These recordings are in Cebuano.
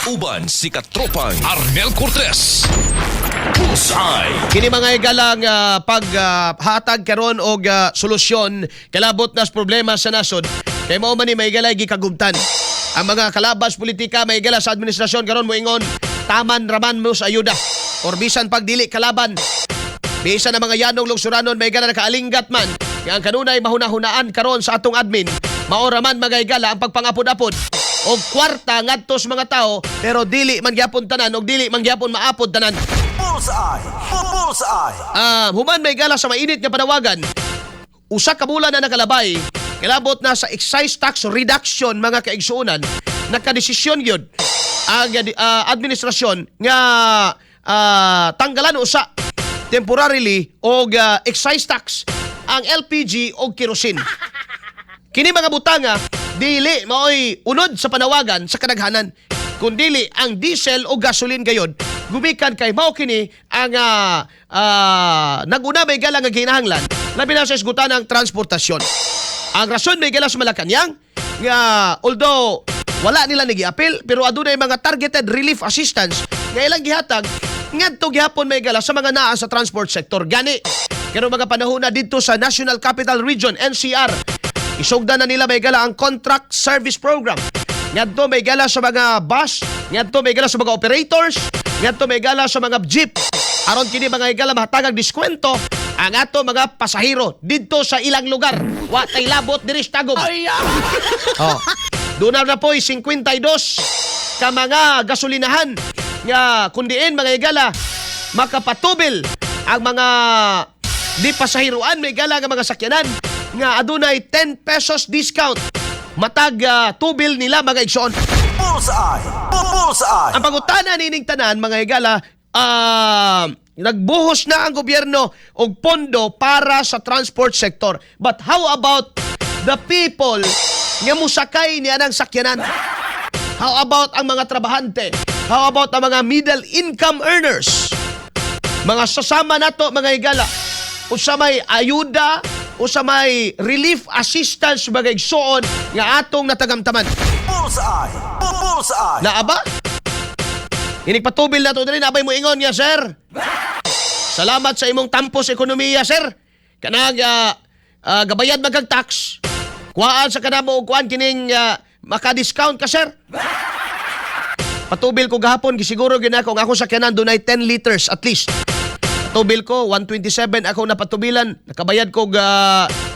Uban si Katropang Arnel Cortez. Bullseye. Kini, mga higalang paghatag karon og solusyon kalabot nas problema sa nasod kay mao man ni, mga higala, gikagubtan. Ang mga kalabas politika, mga higala, sa administrasyon karon moingon taman raman mo sa ayuda or bisan pag dili kalaban. Bisan ang mga yanong lugsuranon, mga higala, nakaalinggat man nga ang kanunay mahuna-hunaan karon sa atong admin mao raman, mga higala, ang pagpangapod-apod og kwarta ngadto sa mga tao, pero dili man gyapon tanan og dili man gyapon maapod tanan. Bullseye! Bullseye! Human, mga higala, sa mainit nga panawagan, usa ka bulan na nakalabay, kilabot na sa excise tax reduction, mga kaigsuonan, nakadesisyon gyud ang administrasyon nga tanggalan usa temporarily og excise tax ang LPG og kerosene. Kini mga butanga dili maoy unod sa panawagan sa kadaghanan, kundili ang diesel o gasoline gayod gumikan kay mao kini ang naguna, mga higala, nga kinahanglan labi na sa isgutan ng transportasyon. Ang rason, mga higala, sa Malacanang nga although wala nila nagiapil, pero adunay mga targeted relief assistance nga ilang gihatag ngadto gihapon, mga higala, sa mga naa sa transport sector. Gani pero mga panahon na didto sa National Capital Region, NCR, isugdan na nila, mga higala, ang contract service program. Ngadto, mga higala, sa mga bus, ngadto, mga higala, sa mga operators, ngadto, mga higala, sa mga jeep. Aron kini, mga higala, mahatagag diskwento ang ato mga pasahero didto sa ilang lugar. Wa tay labot diri sa Tagum. Oh. Doon na po'y 52 ka mga gasolinahan nga kundiin, mga higala, makapatubil ang mga di pasahiruan, mga higala, nga mga sakyanan nga adunay 10 pesos discount matag tubil nila, mga igsoon. Bullseye! Bullseye! Ang pangutana nining tanan, mga higala, nagbuhos na ang gobyerno og pondo para sa transport sector. But how about the people nga musakay ni anang sakyanan? How about ang mga trabahante? How about ang mga middle income earners? Mga sasama nato, mga higala. Usa may ayuda, usa may relief assistance, mga igsoon, nga atong natagamtaman? Bullseye! Bullseye! Naa ba? Inig patubil na to diri, nabay mo ingon nga, "Sir, salamat sa imong tampo sa ekonomiya, sir. Kanang gabayad man kag tax. Kuhaan sa kanamo og kuan kining maka-discount ka, sir." Patubil ko gahapon, gisiguro gyud ako nga akong sakyanan dunay 10 liters at least. Patubil ko 127 ako napatubilan, nakabayad ko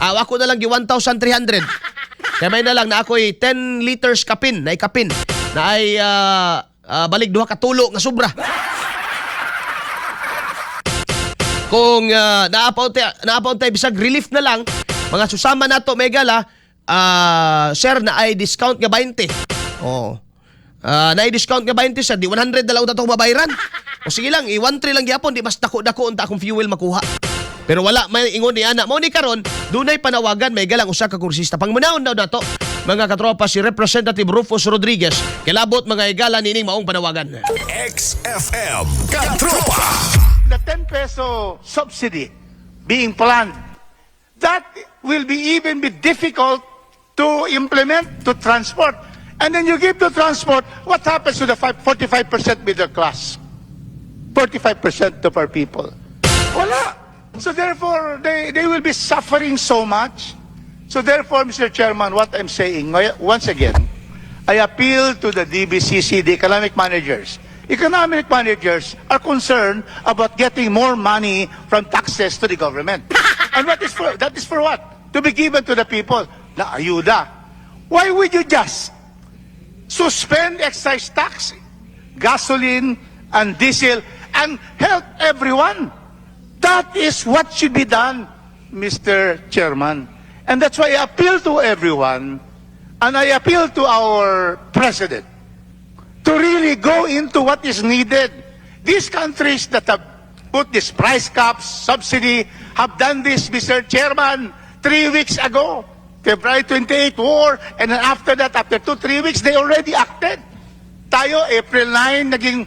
ako na lang gi 1,300. Kaya may na lang na ako'y 10 liters kapin, na kapin, na ay balik duha ka tulo nga sobra. Kung naa pa untay bisag relief na lang, mga susama nato, mga higala, "Sir, na ay discount nga 20." Oh. Na ay discount nga 20, sir, di 100 na lang ato mabayaran. O sige lang, i 13 lang gyapon, di mas dako-dako unta akong fuel makuha. Pero wala may ingon ni ana. Mao ni karon dunay panawagan, mga higala, usa ka kongresista. Pangmunahon daw nato, mga katropa, si Representative Rufus Rodriguez. Kilabot, mga higala, nining maong panawagan. XFM Katropa. The 10 peso subsidy being planned, that will be even be difficult to implement to transport. And then you give to transport, what happens to the 45% middle class? 45% of our people. Wala. So therefore, they will be suffering so much. So therefore, Mr. Chairman, what I'm saying, once again, I appeal to the DBCC, the economic managers. Economic managers are concerned about getting more money from taxes to the government. And what is for, that is for what? To be given to the people. Na ayuda. Why would you just suspend excise tax, gasoline and diesel, and help everyone? That is what should be done, Mr. Chairman. And that's why I appeal to everyone, and I appeal to our president to really go into what is needed. These countries that have put this price caps, subsidy, have done this, Mr. Chairman, 3 weeks ago. February 28 war, and then after that, after 2, 3 weeks, they already acted. Tayo, April 9, naging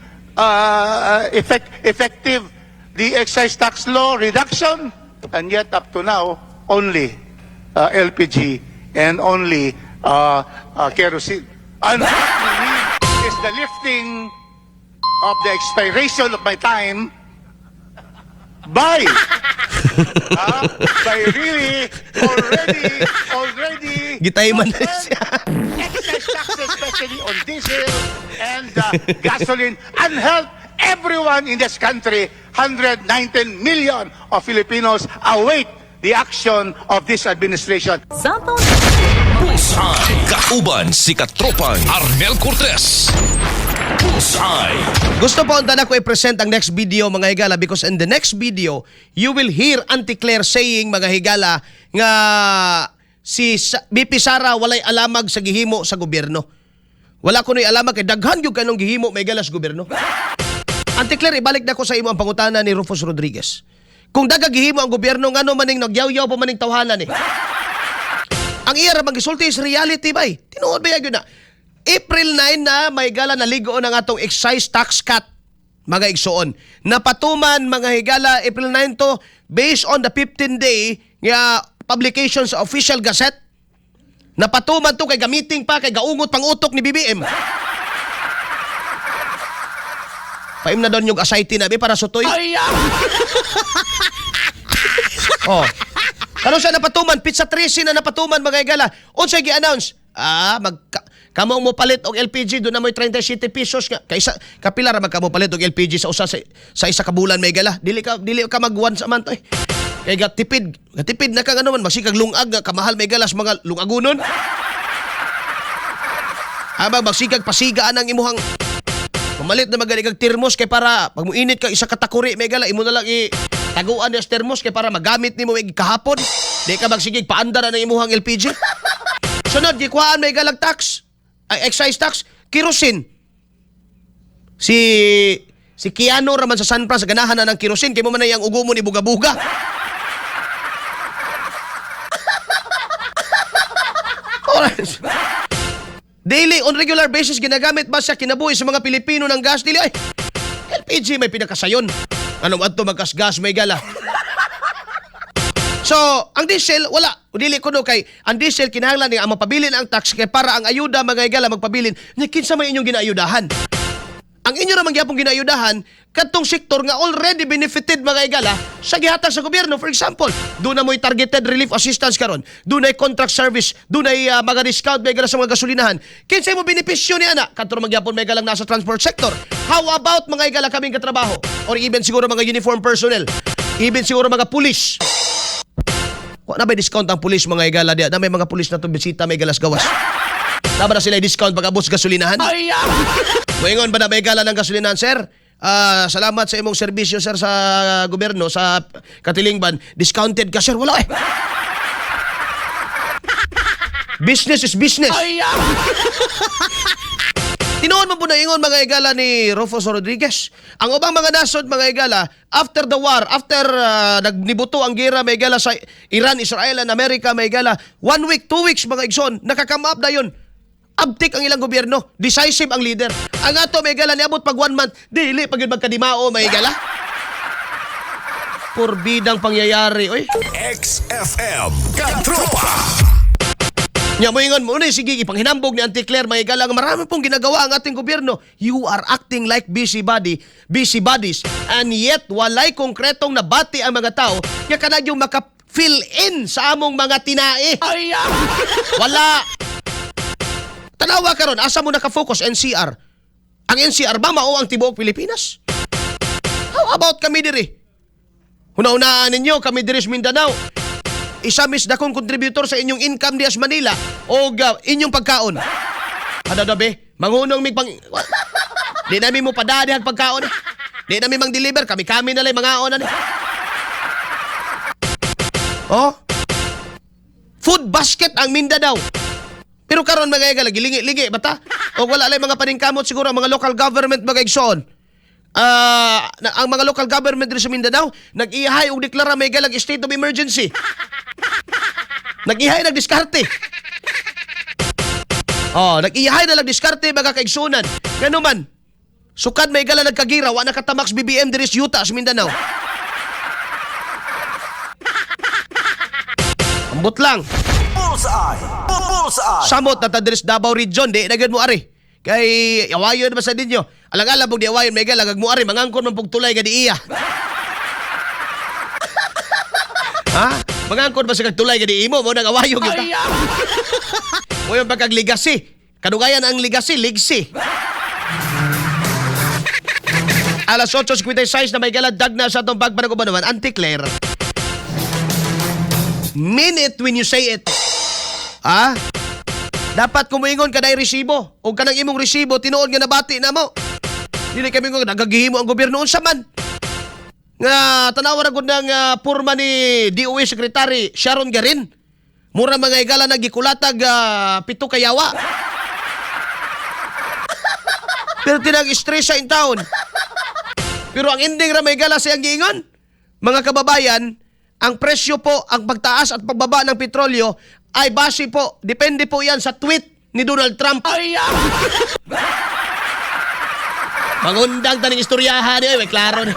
effective the excise tax law reduction, and yet up to now, only LPG and only kerosene. And what we need is the lifting of the expiration of my time by really already Gitayman na siya. Excise tax, especially on diesel and gasoline, and help everyone in this country. 119 million of Filipinos await the action of this administration. Sample. Bullseye. Kauban si Katropang Arnel Cortez. Bullseye. Gusto po unta nako i-present ang next video, mga higala, because in the next video you will hear Auntie Claire saying, mga higala, nga si VP Sara walay alamag sa gihimo sa gobyerno. Wala kuno'y alamag kay daghan gyud kanong gihimo, mga higala, sa gobyerno. Auntie Claire, ibalik na ko sa imo ang pangutana ni Rufus Rodriguez. Kung daga gihimo ang gobyerno, ngano maning nagyaw-yaw pa maning tawhanan eh? Ang iya ra magisulti is reality bay. Tinuod ba yun na? April 9 na may gala naligo ng atong excise tax cut, mga igsoon. Napatuman, mga higala, April 9 to based on the 15 day nga publication sa official gazette. Napatuman to kay gamiting pa kay gaungot pang utok ni BBM. Paim na doon yung asayte na be para sutoy. Oh. Karon siya napatuman, pizza 13 na napatuman, mga higala. Unsay gi-announce? Ah, mag kamo mo palit og LPG do na mo'y 37 pesos nga kaysa kapila ra magkamo palit og LPG sa usa sa isa ka bulan, may gala. Dili ka mag once a month eh. Kay gatipid na kang ano man magsikag lungag nga kamahal may galas mga lungagunon. Habang magsikag pasigaan ang imuhang pamalit na magaling kag termos kay para pag muinit ka isa ka takuri may gala imo na lang i taguan ni termos kay para magamit nimo mig kahapon. Di ka magsigig paandar na imuhang LPG. Sunod, gikuhaan may galag tax. Ay, excise tax, kerosene. Si si Keanu raman sa San Fran sa ganahan na ng kerosene kay mo man ang ugo mo ni buga-buga. Alright. Daily, on regular basis, ginagamit ba siya kinabuhi sa mga Pilipino ng gas? Dili, ay, LPG may pinakasayon. Ano adto magkas-gas may gala. So, ang diesel, wala. Dili ko no kay ang diesel kinahanglan ni ang mapabilin ang tax kay para ang ayuda, mga higala, magpabilin. Nya kinsa may inyong ginaayudahan? Ang inyo naman gyapon ginaayudahan kadtong sektor nga already benefited, mga higala, sa gihatag sa gobyerno. For example, doon na mo'y targeted relief assistance karon. Doon ay contract service, doon ay mga discount, mga higala, sa mga gasolinahan. Kinsay mo benepisyo ni ana? Kadto man gyapon, mga higala, nasa transport sector. How about, mga higala, kaming katrabaho? Or even siguro mga uniform personnel? Even siguro mga pulis? Wa na ba discount ang pulis, mga higala, diya? Na may mga pulis na to bisita may galas gawas. Na ba na sila discount pag abot sa gasolinahan? Moingon ba na may gala ng gasolinahan, "Sir? Ah, salamat sa imong serbisyo, sir, sa gobyerno, sa katilingban. Discounted ka, sir." Wala eh. Business is business. Tinuod man po na ingon, mga higala, ni Rufus Rodriguez. Ang ubang mga nasod, mga higala, after the war, after nagnibuto ang gera, mga higala, sa Iran, Israel, and America, mga higala, one week, 2 weeks, mga igsoon, nakakam up na yun. Abtik ang ilang gobyerno. Decisive ang leader. Ang ato, mga higala, niabot pag one month, dili pag yun magkadimao, mga higala. Purbidang pangyayari, oy. XFM. Katropa. Nya moingon mo ni sige ipanghinambog ni Auntie Claire, mga higala, nga marami pong ginagawa ang ating gobyerno. You are acting like busybody, busybodies, and yet walay konkretong nabati ang mga tao nga kanang yung maka-fill in sa among mga tinae. Wala. Tanawa karon, asa mo naka-focus NCR? Ang NCR ba mao ang tibuok Pilipinas? How about kami diri? Huna-hunaan ninyo kami diri sa Mindanao. Isa mis dakong contributor sa inyong income diya sa Manila o inyong pagkaon. Ano daw be? Mangunong mig pang. Di namin mo padadi ang pagkaon. Di namin mang deliver kami kami na lang mangaon ani. Oh. Food basket ang Mindanao. Pero karon, mga higala, gilingi-lingi bata. O wala lang mga paningkamot siguro ang mga local government, mga igsoon. Ah, ang mga local government diri sa Mindanao nag-ihay og deklara, may galag, state of emergency. Nag-ihay nagdiskarte. Oh, nag-ihay na lang diskarte, mga kaigsunan. Ngano man, sukad may gala nagkagira, wa nakatamak si BBM diri sa yuta sa Mindanao. Ambot lang. Bullseye! Bullseye! Samot na ta diri sa Davao Region, di na gyud mo ari. Kay awayon ba sa ninyo? Alang-alang pug di awayon may galag muari mangangkon man pug tulay nga di iya. Ha? Mangangkon ba sa kag tulay nga di imo mo nang awayon gyud ta? Mo yung pagkag legacy. Kadugayan ang legacy, ligsi. Alas 8:56 na may galad na sa atong pagpanag naman, Auntie Claire. Mean it when you say it. Ah? Dapat kumuingon ka dahil resibo. O kanang imong resibo, tinuod nga nabati na mo. Dili kami nga nagagihimo ang gobyerno unsa man. Nga tanawa ra gud ng porma ni DOE Secretary Sharon Garin. Mura mga igala nagikulatag pito kayawa. Pero tinag stress sa in town. Pero ang ending ra may gala sa giingon. Mga kababayan, ang presyo po, ang pagtaas at pagbaba ng petrolyo ay base po, depende po yan sa tweet ni Donald Trump. Ay, Magundang taning istoryahan ni, may klaro ni.